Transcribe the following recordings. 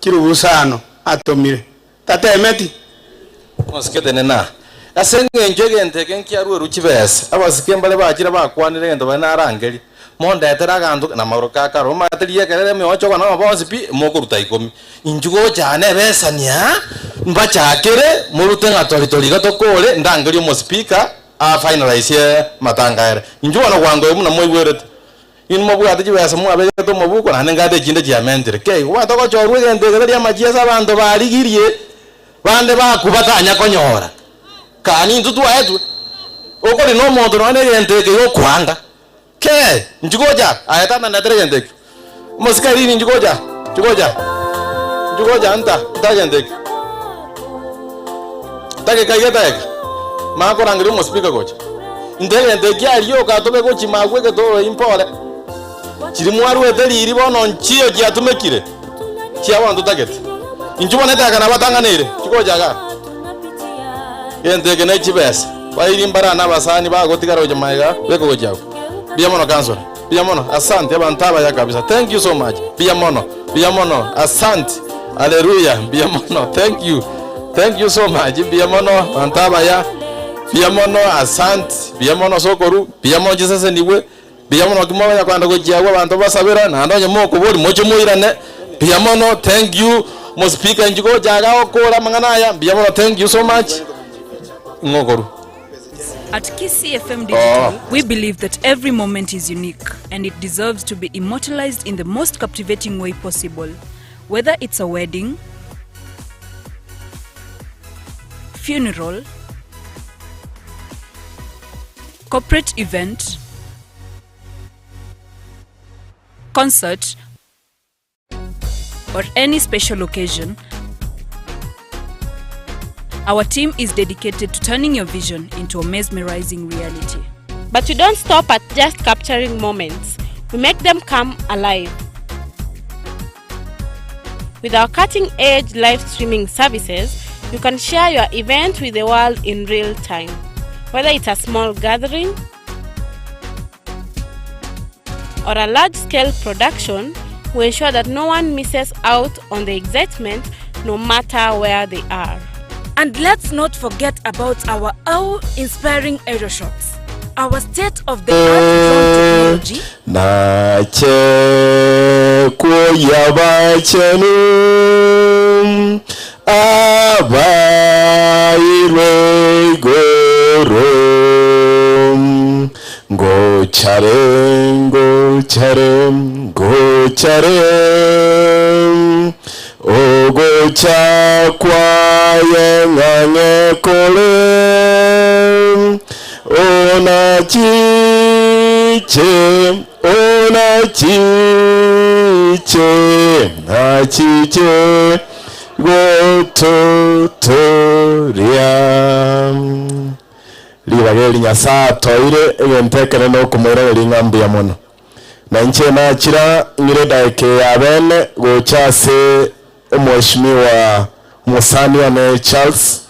Chirubu isano atomire, tatemeti. Mosike tenena, ase engencho egento eke nkiaruerwe chibesa. Abasike mbare bachire bakwanire egento bare narangerie, Mondetere aganto namagoro ka kare, omanyete riria ekerero emiocho okona bonsi pi, mokoruta ikomi. Inchuo gocha aa nebesani aa, mbachakere, morute ng'a tori tori iga tokore, ndangerie omospeaker a finalisie amatanga ere. Inchuo bono gwango oyo buna moigwerete. Inwe mobwate chibesa mwabegete omobuko, naende ngate echinde chiamentire. Kei, obwate ogochorwa egento eke tari amachiesa abanto barigirie, bande bakwa batanya konyora. Kaa nintwe twaetwe, okori na omonto nonya na egento eke igo okoanga. Kei, inchuo gocha, aye tata ndetere egento ekio. Omosike Irene inchuo gocha, inchuo gocha, inchuo gocha nta, nta egento ekio. Dageka iga edageka, manya korangeria omospeaker gocha. Inte egento ekio aria oka tobe gochima agwo egetoro impore. Chiria mwaruete riiri bono nchiyo chiatumekire, chia bono totagete. Inchuo bono edageka nabatang'aneire, inchuo gocha igaa. Egento eke ne chibesa, bairi mbare na abasani bagotigara gochia magega, beka gochia agwo. Mbuya mono councillor, mbuya mono, asante abanto abaya kabisa, thank you so much, mbuya mono, mbuya mono, asante, haleluya, mbuya mono, thank you, thank you so much, mbuya mono abanto abaya, mbuya mono, asante, mbuya mono ase okorwa, mbuya mono chisesenigwe, mbuya mono naki mwamanya kogenda gochia agwo abanto basabera, naende onye mokoboria moche moirane, mbuya mono, thank you, omospeaker inchuo gocha igaa gokora amang'ana aya, mbuya mono, thank you so much, ng'o okorwa. At Kisii FM Digital, we believe that every moment is unique and it deserves to be immortalized in the most captivating way possible. Whether it's a wedding, funeral, corporate event, concert, or any special occasion, our team is dedicated to turning your vision into a mesmerizing reality. But we don't stop at just capturing moments, we make them come alive. With our cutting edge live streaming services, you can share your event with the world in real time. Whether it's a small gathering or a large scale production, we ensure that no one misses out on the excitement no matter where they are. And let's not forget about our awe-inspiring aerial shots, our state-of-the-art drone technology, Nache kwoyia abachenu abairwe igoro, Ngochare, ngochare, ngochare, Ogocha kwaye ng'ang'e kore, Onachiche, onachiche, nachiche gototoria. Ribaga eri Nyasae atoeire egento ekenene okomoiraneria ng'a mbuya mono. Na inche nachira ng'ire edaika eye ya bene gocha ase omweshimiwa omosani one Charles,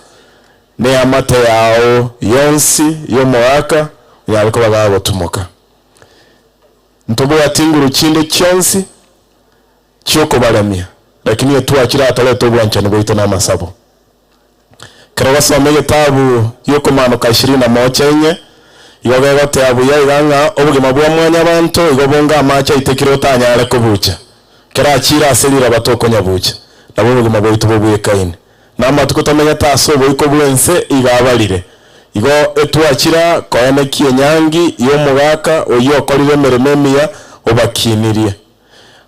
na eamate yao yonsi y'omogaka onyare koba gagotumoka. Ntobwati nguru chinde chionsi chi'okobaremia, lakini etwachire atorete obwanchani bwaito na amasabo. Ekero ogosoma egetabu gi'Okomanoka ishirini na moja inye, igo gegoteba buya iga ng'a obogima bwa mwanyabanto igo bonga amache aitekire otanyare kobucha. Ekero achiire ase riroba tokonyabucha, nabo obogima bwaito bobwekaine. Na amatuko tomenyete ase oboiko bw'ense iga abarire. Igo etwachira koenekia enyangi y'omogaka oyio okorire emeremo emiya obakinirie.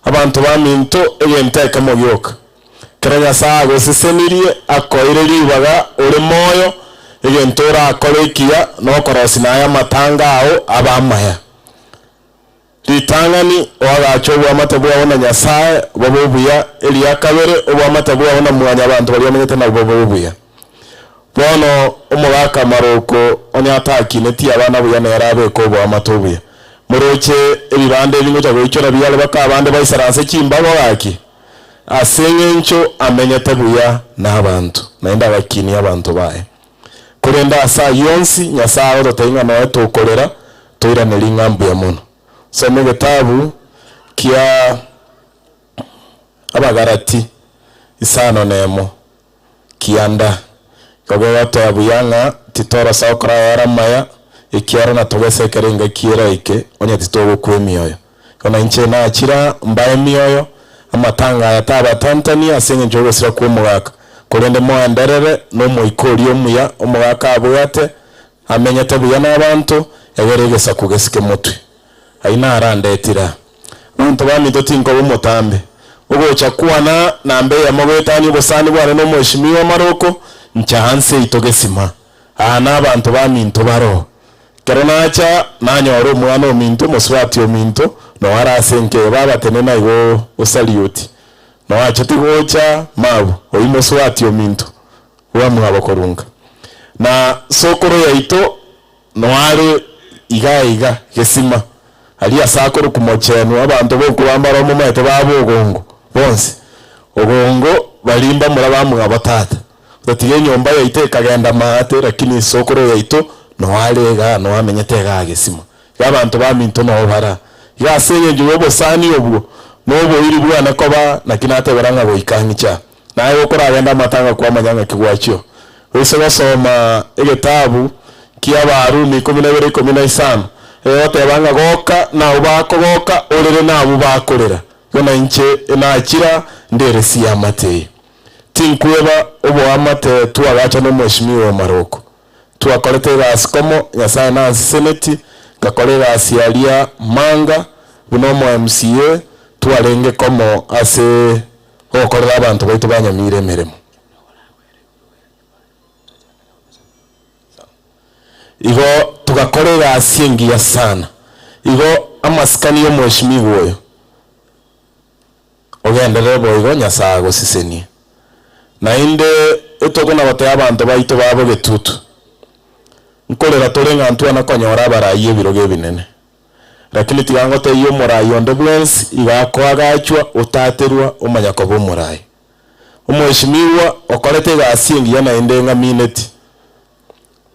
Abanto baminto egento ekemo gioka. Ekero Nyasae agosesenirie akoeire ribaga ore moyo, egento orakore ekiya nokorosia naye amatanga ao abe amaya. Ritang'ani, oagache oboamate bwao na Nyasae bobe obuya, eria kabere, oboamate bwao na mwanyabanto baria omenyete nabwo bobe obuya. Bono omogaka Maroko onye atakinetie abana buya nere abeke oboamate obuya. Moroche ebibanda ebi ngocha goichora biare baka abande baisaranse chimbago gaki? Ase engencho amenyete buya nabanto, naende agakinia abanto baye. Korende ase ayio onsi Nyasae agototebia ng'a noe tokorera, toiranerie ng'a mbuya mono. Soma egetabu kia Abagalati. Isano nemo, kianda. Igo gegoteba buya ng'a titorosa gokora ayare amaya, ekiagera natogese ekero engaki eraike, onye titogokwa emioyo. Igo nainche nachire aa mbae emioyo, amatanga aya tabatantanie ase engencho y'ogosira kw'omogaka, korende moenderere nomoika oria omuya omogaka abwate, amenyete buya nabanto, egere egesaku gesike motwe. Ayio narandetire aa. Abanto baminto tinkoba omotambe. Ogocha kwana namba eyemo goetania obosani bwane na omweshimiwa Maroko, ncha nse yaito gesima. Aa nabanto baminto baroo. Ekero nacha, nanyora omwana ominto, omosubati ominto, noo are ase enka eye, baba tenena igo osaliuti. Noo achete gocha mabu, oyio mosubati ominto, bwamwabo korunga. Na sokoro yaito Noo are iga iga gesima, aria ase akorokwa Mochenu, abanto b'okobamba bamomaete baba ogongo bonsi. Ogongo baria mbamura bamwabo tata. Otatiga enyomba yaito ekagenda maate, lakini sokoro yaito noo are igaa, noo amenyete igaa gesima. Iga abanto baminto noo bara. Iga ase engencho y'obosani obwo, na oboiri bwane koba, naki natebera ng'a goika ng'iche. Naye gokoragende amatanga kwamanya ng'aki gwachio. Oise gosoma egetabu ki'Abarumi 12 15, egoteba ng'a goka nabwo bakogoka, orere nabwo bakorera. Igo nainche enachira nderesie eamate eye. Tinkweba oboamate twagacha nomweshimiwa Omaroko. Twakorete egasi komo, Nyasae nanseseneti, ngakora egasi aria Manga buna omo MCA, twarenge komo ase ogokorera abanto baito ba Nyamira emeremo. Igo togakora egasi engiya sana. Igo amasikani y'omweshimiwa oyo, ogenderere boigo Nyasae agosesenie. Naende etokona goteba abanto baito ba bogetutu, nkorera tore ng'a ntwana konyora abarai ebirogo ebinene. Lakini tiga ngotebie omorai onde bwensi iga akoagachwa otaterwa omanya koba omorai. Omweshimiwa okorete egasi engiya naende ng'amineti.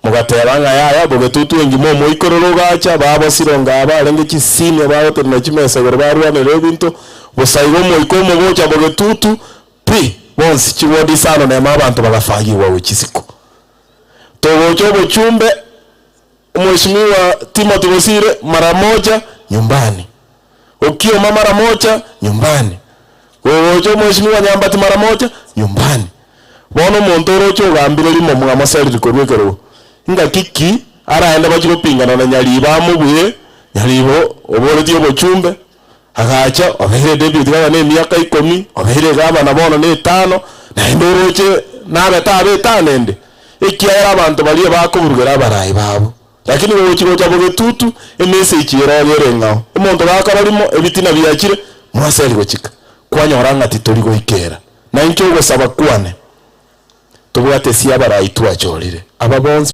Mogateba ng'a yaya bogetutu engima omoikororo ogacha babosire onga abarenge chisinia bagotenena chimesa igoro barwanere ebinto, bosa igo omoika omogocha bogetutu pi bonsi chiwodi isano nemo abanto bagafagigwa gochia isiko. Togocha obochumbe Omweshimiwa Timothy Bosire mara moja nyumbani, Okioma mara moja nyumbani, gogocha omweshimiwa Nyambati mara moja nyumbani. Bono omonto oroche ogambire rimo mwamoseriri korwa ekerogo, ingaki ki araende bachie gopingana na Nyaribo amobuye, Nyaribo oboretie obochumbe, agacha obeire deputy gavana emiaka ikomi, obeire gavana bono na etano, naende oroche nabete abe etano ende. Ekiagera abanto baria bakoburugera abarai babo. Lakini gogochia gocha bogetutu, emessage ere oyo ere eng'ao. Omonto gakora rimo, ebitina biachire, mwaseri gochika. Kwanyora ng'a titori goikera. Na inche ogosaba kwane, tobwate ase abarai twachorire, aba bonsi.